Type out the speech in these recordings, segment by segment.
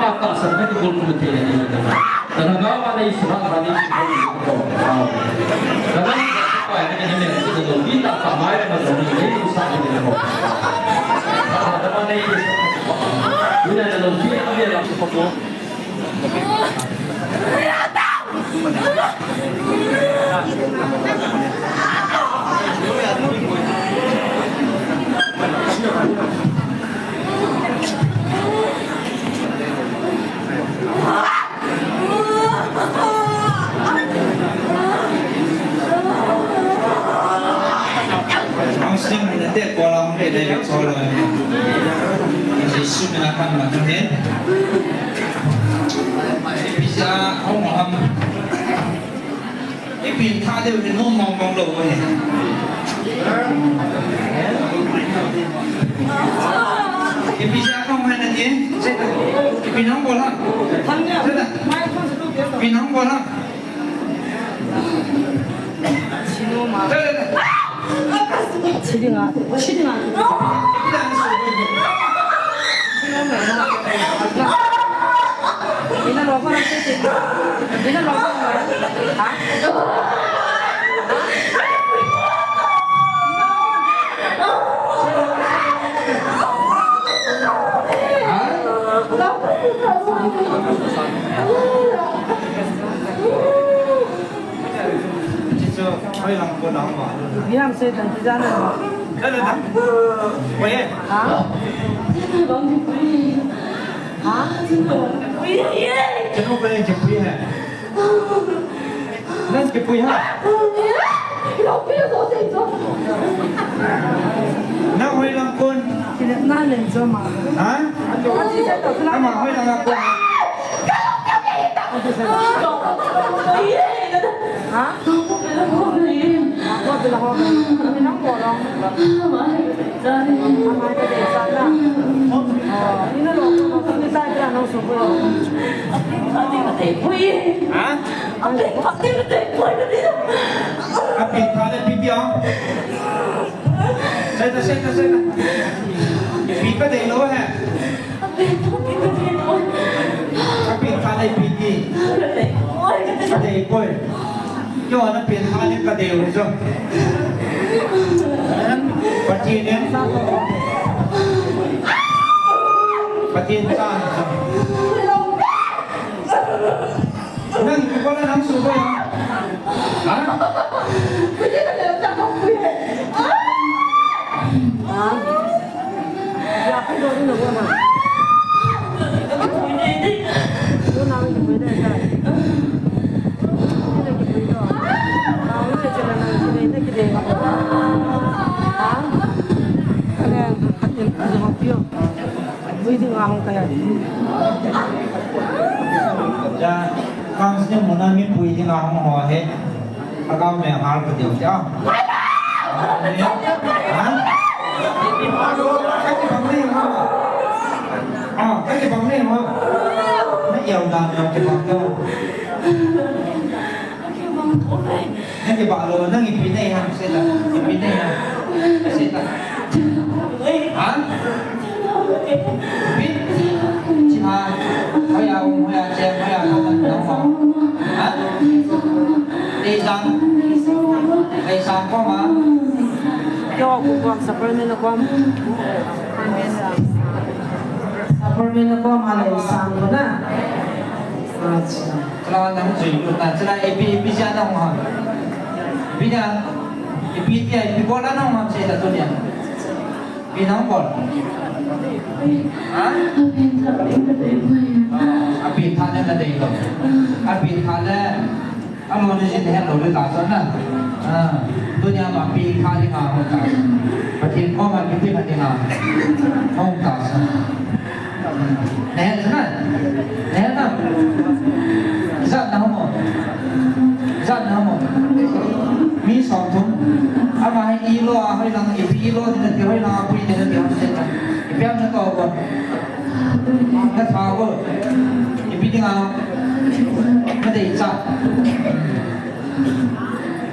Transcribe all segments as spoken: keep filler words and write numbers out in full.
Tahsan na kibol kum thei na ni na. Ka lhagao a nei suhhat ba nei suhhat ni ko. Ka lhagao a nei suhhat ni ko. Ka lhagao a nei suhhat ni ko. Ka lhagao a nei suhhat ni ko. Ka lhagao a nei suhhat ni ko. Ang sing na te ko lang de de ko lo. Jesu na kan ma to he. Bisa hong ham. Ipi tha deu ni nom mong mong lo he. Ipi sa kong hai na ni. Ipi nong bol ha. Ipi nong bol ha. Chiding a, chiding a. Ina lo ko na tete. Ina lo ko na. Ha? Chicho, hoi lang ko lang ba. Ni ham se tan ti jana. Da, da, da. Hoi. Ha? Ha? Chanu ko ye chapui hai. Nang chapui ha. Nang hoi lang kon. Na len jo ma. Ha? Ama hoi lang kon. Ha? Ha? Api tha le pi pi a. Seta, seta, seta. Pi ka dei lo he. Api tha le pi ki. Ka dei poi. Yo, na pi tha le ka dei lo jo. Pathen ne. Pathen cha. Nang, ipi bol a nang su bol a? Ha? Pui ding a hung kai. Ja, council muna mi pui ding a hung ho he. Agao me hal ka diu ja. Ha? Ka kibang nei ha. Ah, ka kibang nei ha. Na iau dan na kibang ka. Nang kibah lo, nang ipi nei ham, seta. Ipi nei ham. Seta. Ha? Ipi? Chi ha. Hoiya um, hoiya chem, hoiya khat, nang ho. Ha? Leisang. Leisang kom ha. Kio ku kom, Superman kom. Superman kom ha, Leisang kom na. Acha. Chula nang jui lut na, chula ipi, ipi ja nang ha. Ipi ja, ipi tia, ipi bol a nang ha, seta tunia. Ipi nang bol. Ha? Api tha le na dei lo. Api tha le, amo ni jin he lo le ta sa na. Ha. Tunia ma api tha le nga ho ta. Pathen kom a kiti na ding a. Hung ta sa. Nahet na? Nahet na? Ijat na ham o? Ijat na ham o? Mi som thum. Ama hi ilo a hoilang, ipi ilo ding nati, hoilang a pui ding nati, ham seta. Ipi ham na tou ko. Na tha ko. Ipi ding a. Na dei cha.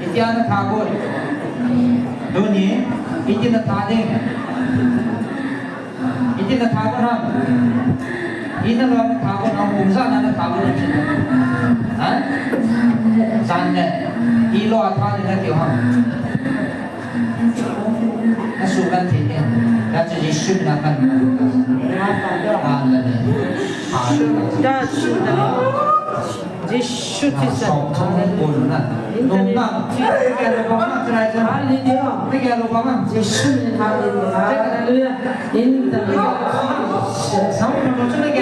Itia na tha ko. Tuni. Iti na tha ding. Iti na tha ko ham. Ina lo na tha ko na kum za na na tha ko na chin. Ha? Zan le. I lo a tha ni na tiu ha. Na su kan thi ni. Ya chu Jesu na kan. Hallelujah. Hallelujah. Jesu Christ. Hallelujah. Hallelujah. Jesu min, hallelujah. Hallelujah. In the name of Jesus. Hallelujah.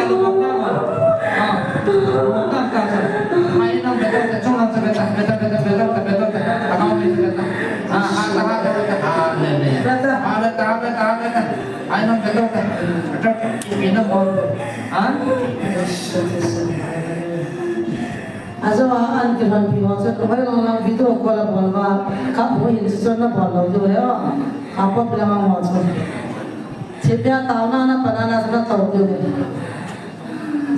Ajo a an kipan pi ho chu, hoi long lang video call a bol va, ka bu hin chu chun na bol lou diu le o. Ka pop lang ho chu. Thipia taona na pana na chu na tou diu le.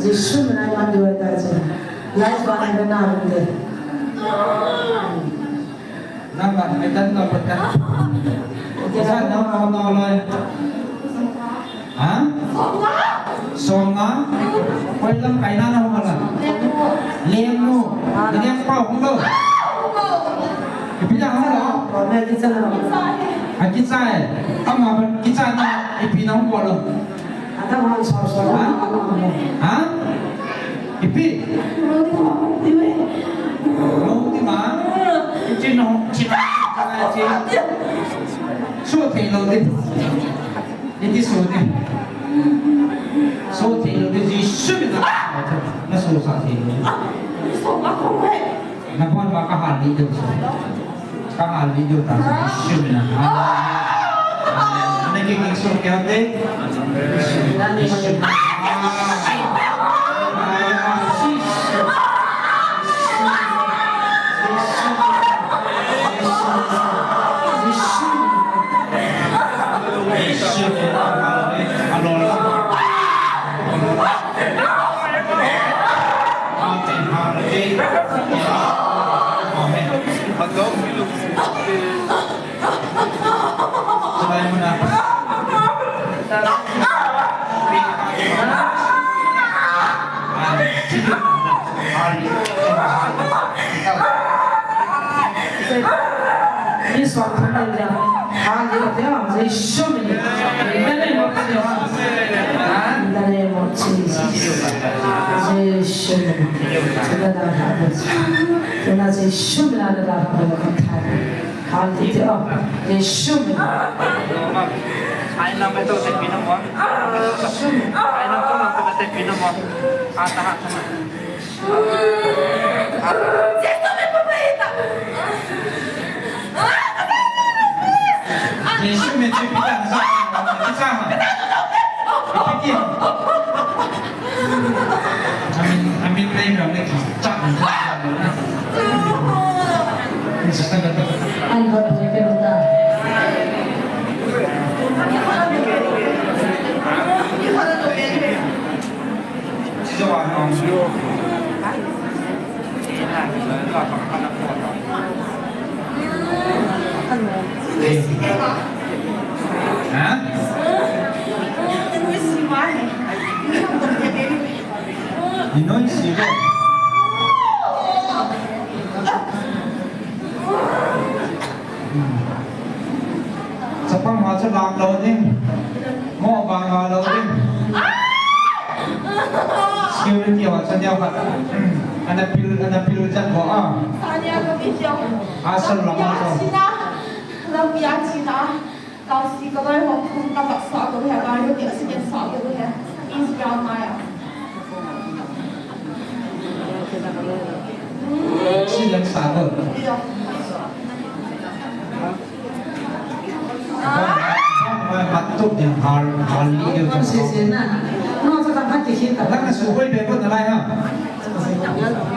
Jesu min a iman diu ta chu. Lai ba na na de. Nang ba, mai tan no pata. Kisa no no no loi. Ha? Som nga? Koi lam kai na na hung la. Lengnu. Lengpa hung lo. Ipi na hung lo. Akichai. Ama ba kichai na ipi na hung lo. Ha? Ipi? Lou ti ma. Ichi no, chi na, chi na, chi. So thei lou ti. Iti so ti. So thei lou ti, Jesu min a. Na so sa thei lou. Na bon ma ka hal ni deu so. Ka hal ni deu ta so Jesu min a. Amen. Amen. Ana ke ke so kya te? Jesu min a. This one, hallelujah. Jesu min. In the name of Jesus. In the name of Jesus. Jesu min. Tena da ha. Tena Jesu min da ha. Hallelujah. Jesu min. Ai nam to te pina mo. Ai nam to nam te pina mo. Ata ha. Jesu min a chu ipi ta sa, ipi sa ma. Ipi ti. Amin, amin nei mi le ki cha. An ba pe pe ta. Chapang ho chu lam lou ding. Mo bang lou ding. Security ho chu neo khat. Ana pil, ana pil chan ho a. Asal lama chu. Tausi ka loi hom thum ka vak sa ko he, bai ko ke accident sa ko he. Israel mai a. Accident sa ko. Iyo. Bai, bai, bai, bai, tuk din har, har li ke. Sisi na. No, sa ta hati kita. Lang na su hoi be ko na lai ha.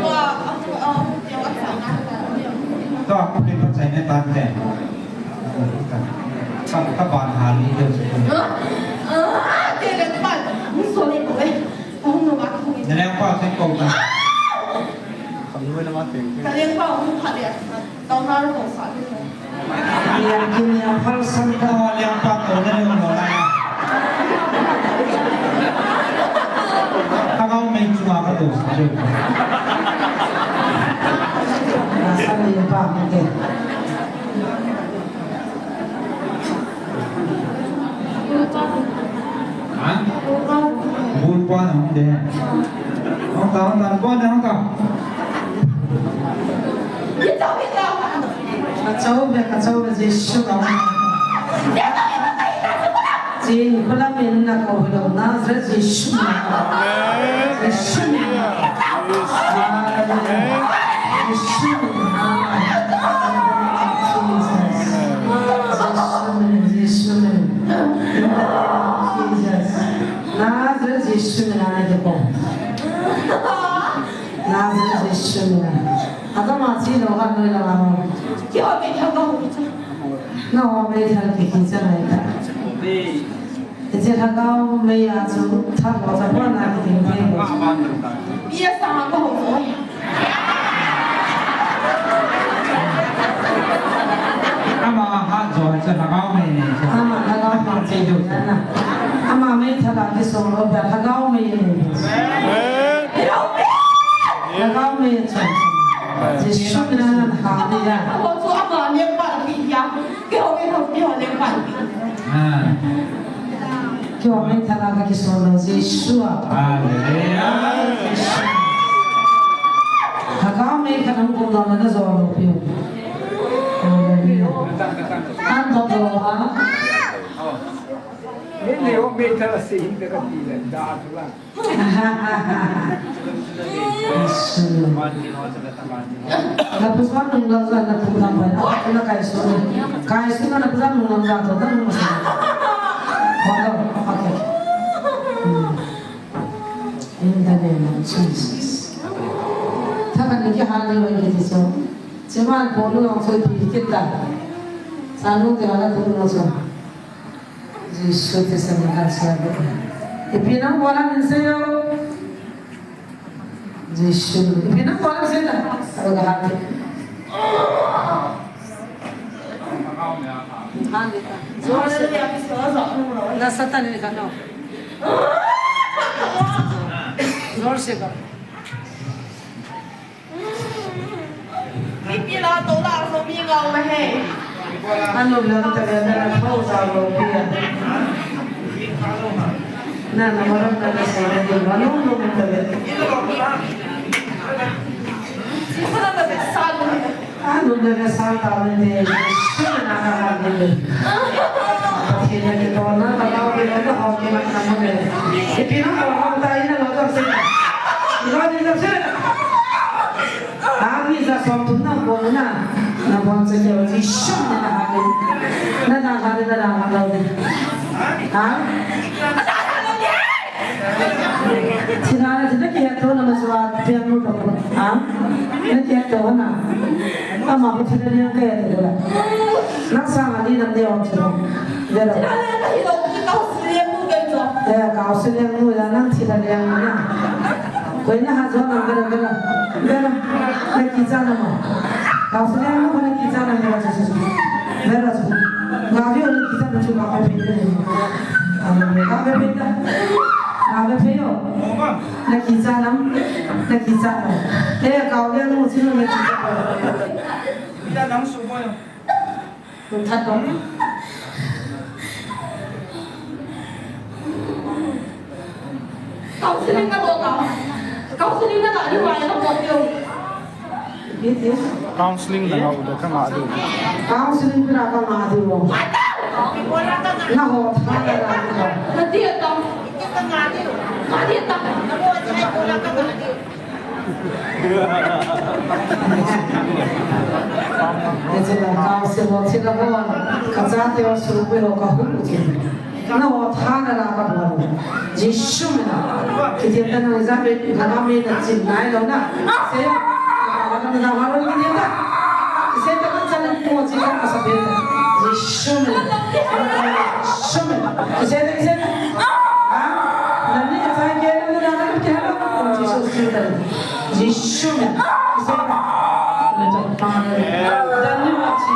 Wa, aku, aku, aku, aku, aku. To, aku pin pa chai ne tan te. Ka, ka ban ha ni deu se. Ơ, ơ, te le ban. Hung so le ko e. Hung no ma ko e. Na leng pa se ko ta. Ka leng pa hung pha le. Tau na ro ko sa le. Liang kin liang phal san ta. Leng pa to na le no la. Asa ni pa mite. Ha? Bul pa na hung de. Hung ta, hung ta, pa na hung ta. Kachau be, kachau be, Jesu ka. Chin, kula min na ko hilo, Nazareth Jesu. Jesu. Hallelujah. Jesu. Hallelujah. Jesus. Jesu. Jesu. Jesus. Nazareth Jesu. Nazareth Jesu. Atama chi lo han noi la ho. Ki ho me thal ka ho cha. Na ho me thal ki ki cha nai ta. Hiche lhagao mei a chu thal ho cha pon na ki ding thei ho. Bia sa ka ho ho. Ama ha jo cha lhagao mei nei cha. Ama lhagao mei cha. Ama mei thal a ki so lo ba lhagao mei nei. Amen. Lhagao mei chun. Jesu mina nan ha ni ya. Ko chu ama leng pan pi ya. Ke ho ke ho ke ho leng pan pi. Ah. Ke ho mei thal a ka ki so lo Jesu a. Hallelujah. Jesu. Lhagao mei khat hung kum dong na jo lo pi. Hallelujah. An dong lo ha. Ni ni ho mei thal a si hin te ka ti le da tu la. Na pusan nung lang sa na pusan pa na, na kai su. Kai su na pusan nung lang sa to, na nung sa. Wala, okay. Hmm. In the name of Jesus. Thakan ni ki hal ni wai ki so. Cheman ko lu lang so pi kita. Sanu ke hala tu lu so. Jesu te sani kan sia bo. Ipi nang bola min se yo. Jesu. Ipi nang bola min se na. Ago ga hati. Hallelujah. Jor se. Na Satan ni kano. Jor se ba. Ipi la to la so mi ngau ma he. Anu lam ta le na thau sa lo pi a. Na na maram na na sa le ni ma no no ta le. Si sa na ta sa lo. Anu na na sa ta le ni. Si na na na ni. Pathen a kitona, Lhagao kilom, Lhagao kilom na mun e. Ipi na ko hong ta ina lo to se. Lo ni lo se. Ami ja som thum na ko na. Na bon se ke ji shum na ha ni. Na na ha ni na na ha lo ni. Ha? Thina na thina ki heto na ma suwa pian mu to. Ha? Na ki heto na. Ama ko thina ni ke heto la. Nang sang ani nang de ong thina. Vela. Thina le ka hilo ki ka hosi le mu ke to. Eh, ka hosi le mu la nang thina le mu na. Koi na ha jo na vela vela. Vela. Na ki ja na ma. Ka hosi le mu na ki ja na vela. Vela. Nga vi na ki ja na chu ka pe pe. Ka pe pe ta. Ka pe pe yo. Na ki cha nam, na ki cha nam. Eh, kau le nu chi nu na ki cha nam. Ida nam su mo yo. Nun that dong. Counseling na bo ka. Counseling na ka ni wa na bo yo. Counseling na ngah u da ka ngah diu. Counseling pina ka ngah diu. Na ho tha na la diu. Na ti ta. Ka ngah diu. Ka ti ta. Ese na counseling ho thina ho. Ka cha te ho su pe ho ka hu chi. Nangho tha na la ka bol. Jesu mina. Kiti ta na ja pe na ma me na chin nai lo na. Se. Na na ha lo kiti ta. Se ta ka chan ko chi ka sa pe. Jesu mina. Jesu mina. Se ta se. Ha? Na ni ka sa ke na na na ke ha. Jesu mina. Jesu mina. Se ta. Dan ni ma chi.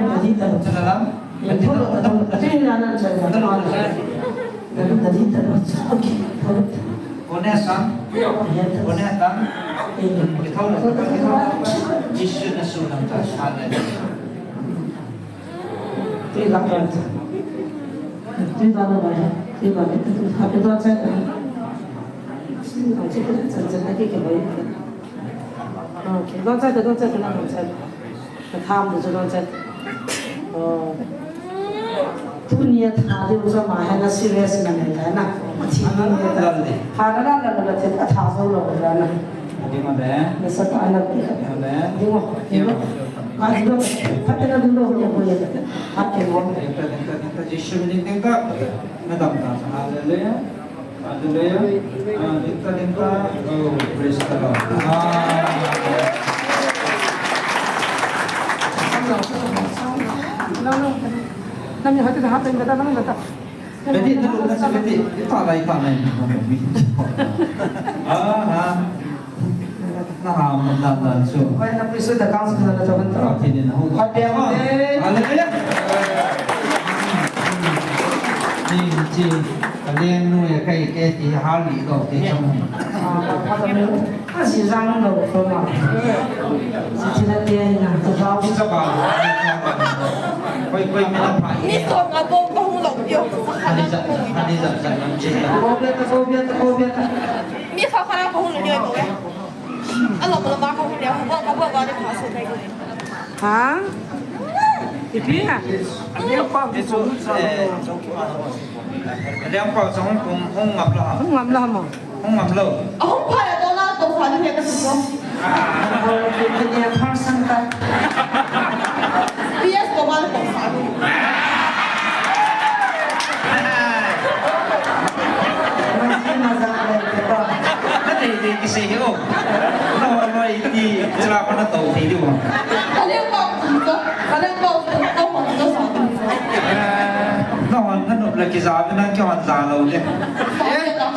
Kone sang. Kone sang. Kithau la, kithau la. Jisu na su lam ta sa le. Tui la kan. Tui la na ba. Tui la ni tu ha pe do cha. Sin ka che ko cha cha na ke ke ba. Okay, do cha do cha na do cha. Ka tham do cha do cha. Oh. Tunia tha diu chu ama hin a serious na nei ta na. Thi ni ta. Lal de. Ha na na na na the a tha zo lo la na. Ding ma de. Na sa ta na. Ding ma de. Ding ma. Ding ma. Ka ding lo. Phat na ding lo ya ko ya. Phat ke lo. Ding ta, ding ta, ding ta. Jisu min ding ta. Na dam ta. Hallelujah. Hallelujah. Ah, ding ta, ding ta. Oh, praise the Lord. Ah. Nami hati dah hati dah dah dah. Beti, na lu, na sa beti. Ita lai, ita lai. Ah, ha. Na ha, na, na, so. Why na priesthood the council na to kan to? Hati ni na ho. Hati ni. Hallelujah. Ni, ni, kalen nu ya kai ke ti hal ni lo ti chong. Ah, hati ni. Asi jang lo ko ma. Si ti na ti na to jao. Isa ba. Koi, koi, me na pa. Ni so nga bo ko hung lo yo. Ani ja, ani ja, ja, nam che. Ko be ta, ko be ta, ko be ta. Mi kha kha na ko hung lo yo ko. A lo lo ma ko hung lo. Ko ko ko ko ni pa so kai ko. Ha? Ipi na? Ni pa. Ni so. Liang Pau Chang hung kum, hung ngam lou ham? Hung ngam lou ham? Hung ngam lou. Ahung pha le Donald Trump pha ding he ka ti ko. Ah. Kini a person ka. P S Donald Trump pha ding. Masi maza le ko. Na dei dei kisei hi o. No, no, iti, chila ko na to ti di o. Ka le ko, ka le ko, ko ko ko sa. Eh, na hon na nop le kija ve na kihon ja lou le.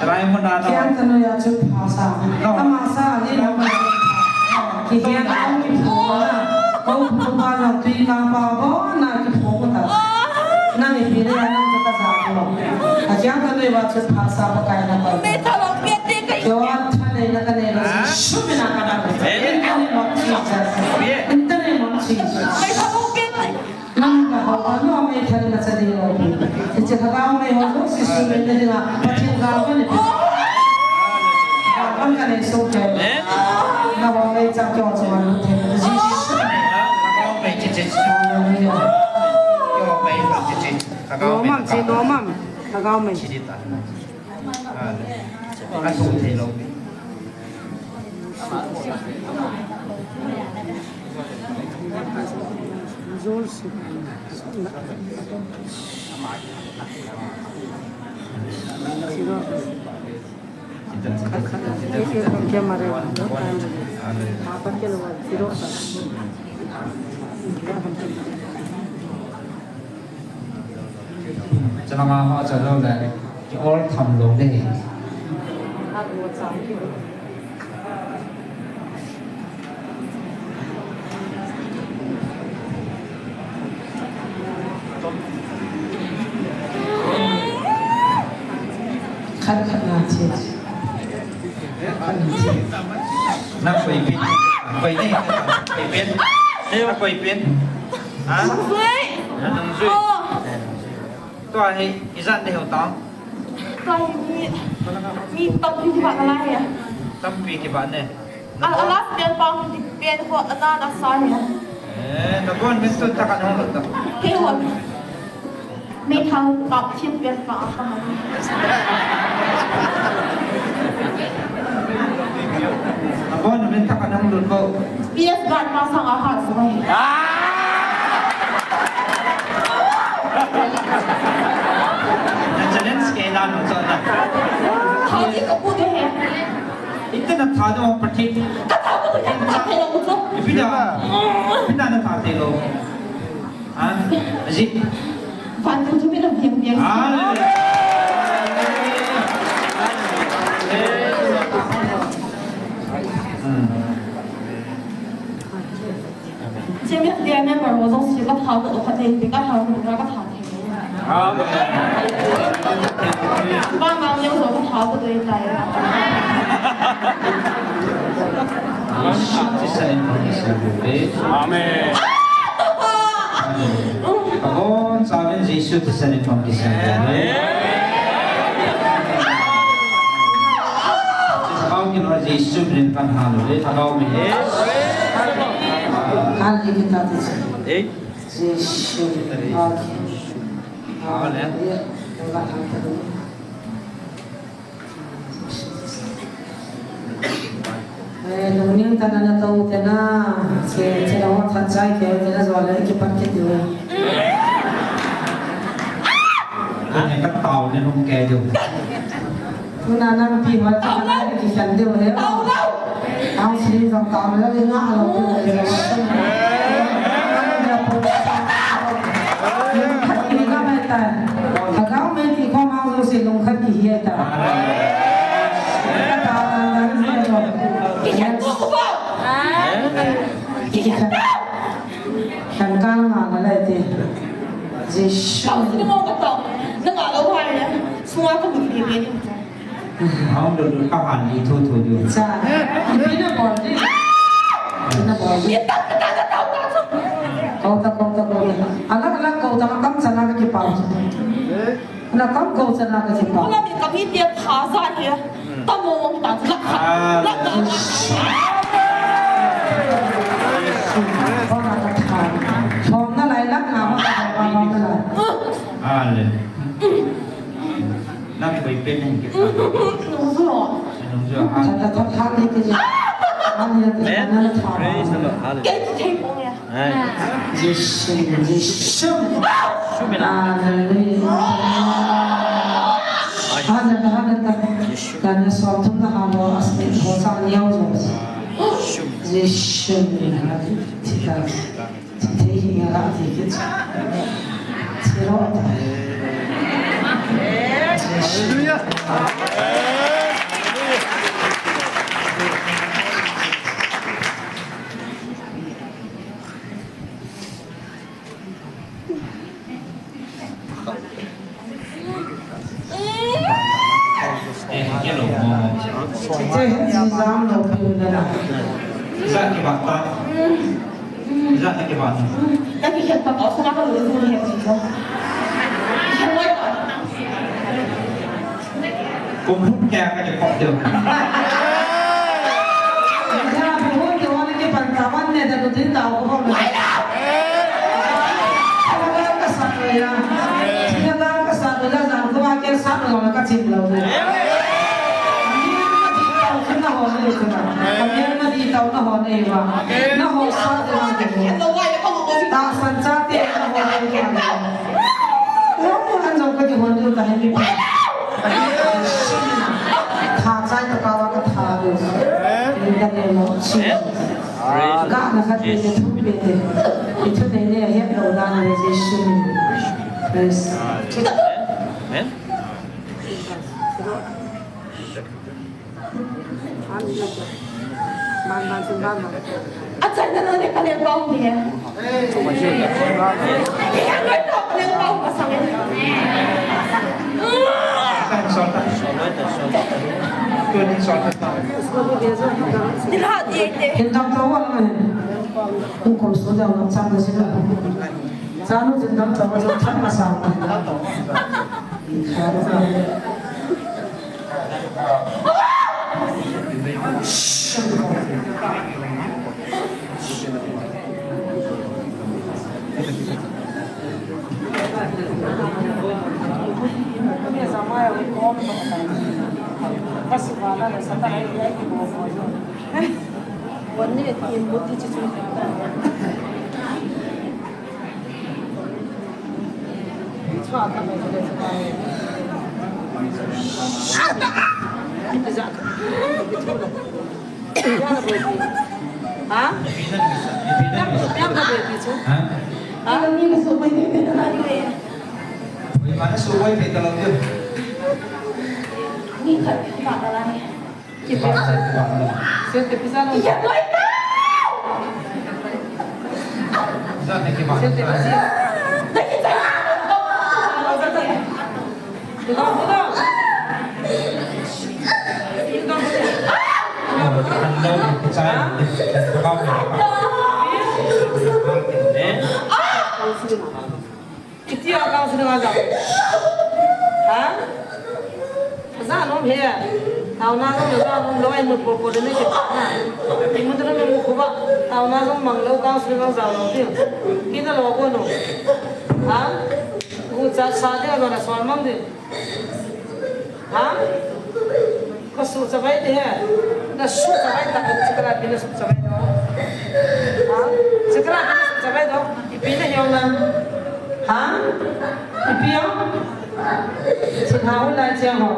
Chulai mun na na. Kian tanu ya chu pha sa. No. Ama sa ni lo. Kihian a ni pha na. Upa jong tui kapa bona kiphong ta. Nang ipi le nang chu kaja ko. Ajiang kanoi uva chu phasa Pakai na ko. Keiho thalheina kanei lou. Sumina kana. In the name of Jesus. In the name of Jesus. Nang ka ho ka no me thal na sa di lo. Hiche lhagao mei ho jouse sumil na dinga Pathen gal kanei. Gal kanei soh kei. Nabonchauva chang kyo chang lu the. Hallelujah. Nomam, chi nomam. Lhagao mei. Chulanga ho chu lou le, ki ol tham lou le. Khat khat na che. Khat na che. Na koi pin. Koi ni. Koi pin. Na koi pin. Ha? Nungjui. Nungjui. Oh. Tua hi, ijat nei ho ta? Tua hi mi, mi tampi kibah nalai he. Tampi kibah ne. A, a last pen pa, di pen ho, ana na sa he. Eh, nabon min tun tah a nahung lut ta. Keiho. Meithal kap thim pen pa, a pa. Nabon min tah a nahung lut bou. P S guard pa sang a hat sung ahi. Ah! Na challenge kei na lung chon na. Thao di ka pu de he. Itte na tha do pati. Ka tha ko to ka tha thei lou ko. Ipi da. Ipi da na tha thei lou. Ha? Aji. Van tu tu mi na biang biang. Ah. Hmm. Che mi dia mi ma ro jong si ka tha ko kha te, ka tha ko ka tha te. Amen. Ba ma mi jong ka tha ko te tai. Amen. Amen. Abon chauvin Jesu thisan in pang kisan. Lhagao kin ho Jesu min in pan hal uve, lhagao min. Hallelujah. Jesu. Amen. Hallelujah. Eh, lungning tah a natou te na, che, che la ho than chai kei te na jo le kipat kit diu. Ane ka tao ne hung kei diu. Tuna nampi ho tah a na kikhen diu he. Tao lou. Ang sri jong tao lou, nga lou diu he. Lungkhat kihi ka mai ta. Lhagao mei ti khom a jouse lungkhat kihi ta. Ka ta ta ta ni to. Kikhen ko ko. Kikhen. Khan ka nga nga lai te. Jesu. Kau sini mo ka to. Na nga lou hai ya. Sunga ka mut ni ni. Hong do do ka han ni tho tho do. Cha. Ipi na bol ni. Ipi na bol ni. Ni ta ta ta ta ta. Kau ta, kau ta, kau ta. Alag alag kau ta, kam chana ka kipau. Na kam kau chana ka kipau. Kula mi kam hi tia tha za hi. Ta mo ta la kha. La ta. Kau na ka tha. Kau na lai la na ma ka ba ba na la. Ale. Nang koi pen nang ke. Nung zo. Nung zo, ha. Tha, tha, tha, tha, ni ke ni. Ani ya te na na tha. Praise the Lord. Hallelujah. Ke te te ko ya. Amen. Jesu, Jesu. Hallelujah. Hallelujah, hallelujah. Kana so tum na ha lo asmi ho sa ni au zo. Jesu. Hallelujah. Thei hi nga la ti kit. Thei lo ta. Hallelujah. Te hin jam lo pi na la. Za ki ba ta. Za ki ba ta. Ta ki khen pa ko sa ka lo ni he ji lo. Khen lo. Kum hum kya ka je kop deu. Ya, bu hum ke wani ke pan ta ban ne da tu tin da ko ko. Ka sa ko ya. Ka sa ko ya, jan ko ma ke sa ko na ka chin lo. Ni ma di tau na ho ne ko na. Ni ma di tau na ho ne ba. Na ho sa de na ke. Ta san cha te na ho ne ko na. An jong ka kihon diu tahi mi. Tha chai tah a ka tha diu. In the name of Jesus. Gahna khat pe te, thu pe te. I thunei nei a het lou dan le Jesu min. Praise. Amen. Achai na na le ka lengpa um ni. Ni a noi to ka lengpa um ka sang ni. Ni la ti te. Hin tam to wa na hin. Kum kum su da na chang da si la. Chanu jin tam to wa chang ma sang. Ha? Yang ka boi pi chu. Ha? Ha? Ni ka so mai ni na ni. Boi ma na so mai pe ta lo. Ni ka pa ta la ni. Ki pa ta. Se te pisa no. Ya boi ta. Za ne ki pa. Se te pisa. Iti a counseling a jao. Ha? Aja nom he. Taona jong aja nom lou, ai mut popo de ne ke na. Imut de ne mu khuba. Taona jong mang lou, counseling jong jao lou ti. Kina lou ko no. Ha? Gucha sa de, aja na sol mang de. Ha? Ka suhchavai te he. Na suhchavai ta, chikala pi na suhchavai do. Ha? Chikala pi na suhchavai do. Ipi na hiong na. Ha? Ipi hiong? Chikha hu lai chiang ho.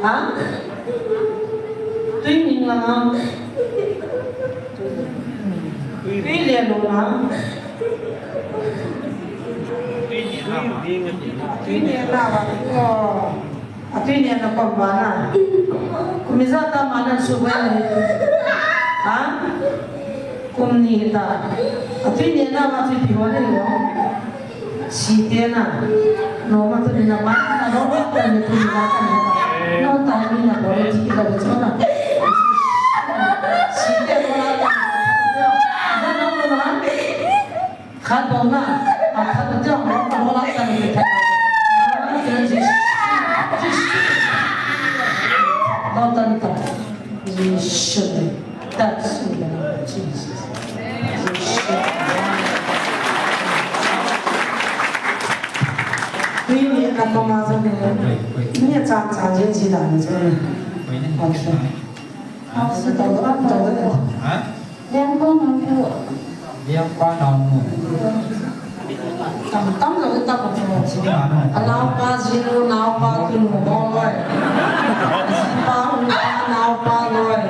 Ha? Tui ning la ha. Tui le lo ha. Tui ni na va, o, a tui ni na kom va na. Kum ijat a ma nan su va ni. Ha? Kum ni ta. A tui ni na va tui pi ho ni lo. Si te na. No ma tu ni na ma na lo ma ta ni tu ni va ta ni. No ta ni na bo ni ti lo cho na. Si te lo na ta. Na no no na. Khat bou na, a khat bou tiang bou, bou la tan ni khat. Bou tan ta. Jesu. That's in the name of Jesus. Jesu. Ni ni na ko ma sa ni. Ni cha cha je ji da ni je. Okay. House to, to. Ha? Lengpa naomu. Lengpa naomu. Tam, tam lou, tam lou. Sini mana? Anaopa jinu, naopa tunu, ho loi. Jipa, upa, naopa loi.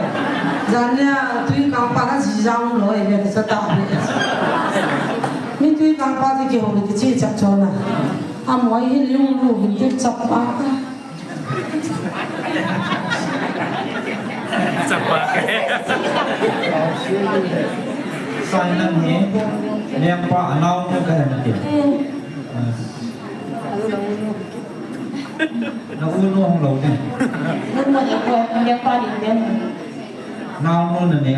Jania, tui kangpa na jijang loi, ni sa ta. Mi tui kangpa ji kihou ni kichi chak chona. Amoi hi lunglu hi ti chapa. Chapa ke. Sai nang hi, lengpa anaomu kahe nati. Na u nu hung lou ding. Nu mo de ko, lengpa ding den. Nao nu na ne.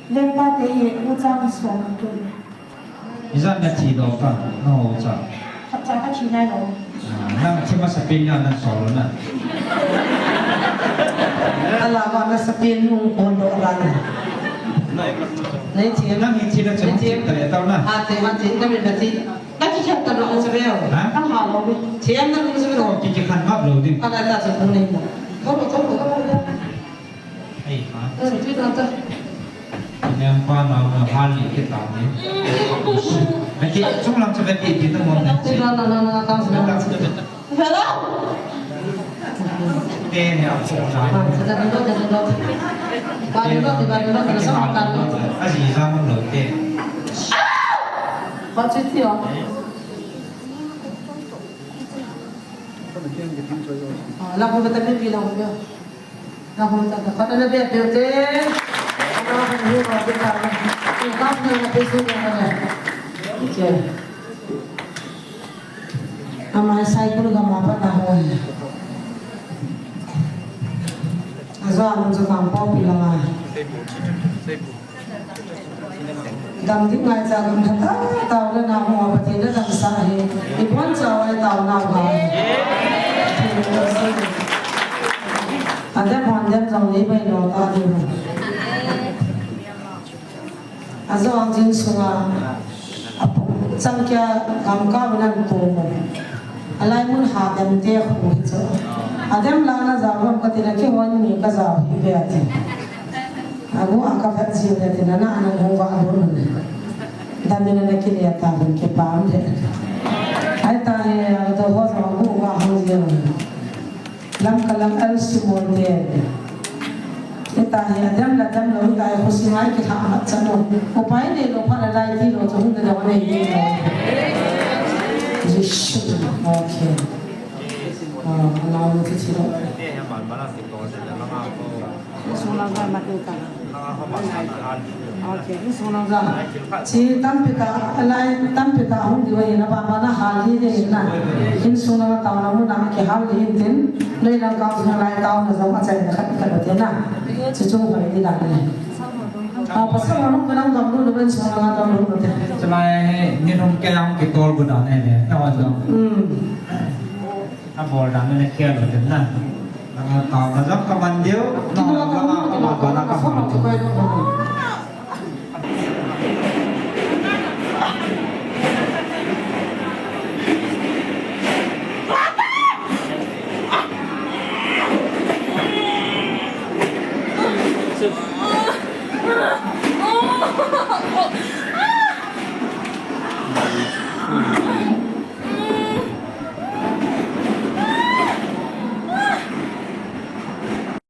Lengpa te ye u chang som tu. Ijat na thi lou ta, na ho cha. Khat cha ka thi nai lou. Ah, nang thi masa pen na nang sol lou na. Ala ba na sa pen hung kon lou ran. Nei thi. Nang hi thi na chang thi ta le tau na. Ah, thi ma thi, ka min na thi. Ka thi khat ta lou sa veo. Ha? Ka ha lou. Thi am na lou sa veo. Ki ki khan map lou ding. Ka la ta sa ko nei na. Ko ko ko ko. Ei, ha? Eh, tu dah, dah. Ini yang pa na, na hal ni kita ni. Nanti, cuma lang cepat di, kita mau nanti. Tu dah, dah, dah, dah, dah, dah. Hello? Dia ni apa, dah. Ah, sudah duduk, sudah duduk. Baru duduk, baru duduk, terus makan. Aziza mau lote. Kau cuti, oh. Ah, lagu betul ni bilang dia. Nahu ta ta khat ana be pe te. Ana han hu ba te ta. Ka na na pe su na na. Ke. Ama sai pur ga ma pa na ho. Ajo anu jo kam pa pi la ma. Dam ding ngai cha gam tha ta, tao le na ho, Pathen na dam sa hi. I bon cha wai tao na ha. Adem hon dem jong ni bai no ta di. Ajo ang jing sunga. Apu, chang kia gam ka binan tu mo. Alai mun ha dem te khu hi chu. Adem la na ja gam ka ti na ki hon ni ka ja hi be ati. Agu a ka vet ji le ti na na na gu va gu na. Dan ni na ki le ta bin ki pa am de. Ai ta he a to ho sa gu va hon ji na. Lam ka lam al si mo de. Ita hi a dem la dem lo ita hi khusi ngai ki tha mat chan lo. Upai nei lo pha la lai ti lo chu hun da da nei nei lo. Jisu. Okay. Ah, na mo ti ti lo. Insung lang ka mati ka. Okay, insung lang ka. Chi tampi ta, alai tampi ta hung di wai na ba ba na hal di de na. Insung lang ka tao na mu na ki hal di tin. Nei lang ka sung lai tao na jong a chai na khat ka te na. Chi chung wai di da ne. A pa sa ma nung ka nang gam lu na ben sung lang ka tao lu te. Chulai ni nung ke yang ki tol bu da ne ne. Na wa jong. Hmm. A bol dan na kia lo den na. Langa tao na jong ka man diu. Na langa ka man, langa ka man diu.